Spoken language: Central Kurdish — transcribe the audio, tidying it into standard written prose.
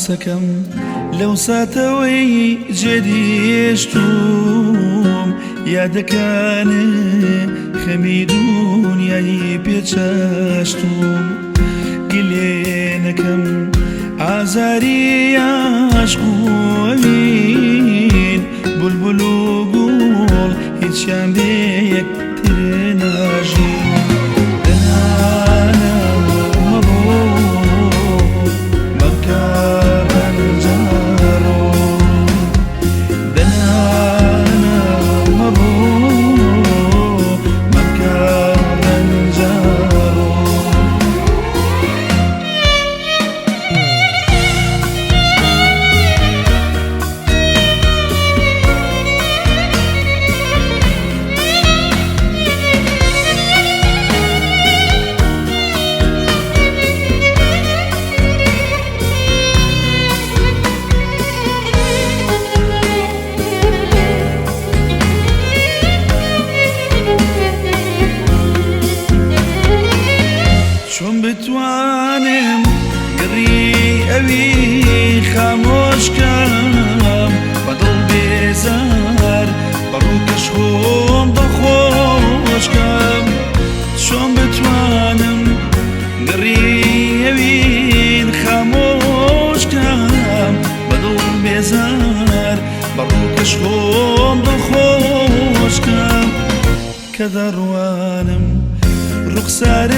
هەناسەکەم لەو ساتەوەی جێدیشتوم یادەکانێ خەمی دونیای پێچەشتوم گلێنەکەم ئازاری عاشق و ئەوین بولبول و گوڵ هیچیان بێ یەکتر ناژین. دەنانا مەڕۆ مەکە ڕەنجەڕۆ دەنانا مەڕۆ مەکە ڕەنجەڕۆ. چۆن بتوانم گڕی ئەوی خامۆش کەم بە دڵ بێزار بە ڕووکەش خۆم دڵخۆش کەم چۆن بتوانم گڕی ئەوین خامۆش کەم بە دڵ بێزار بە ڕووکەش خۆم دڵخۆش کەم کە دەڕوانم ڕوخسار.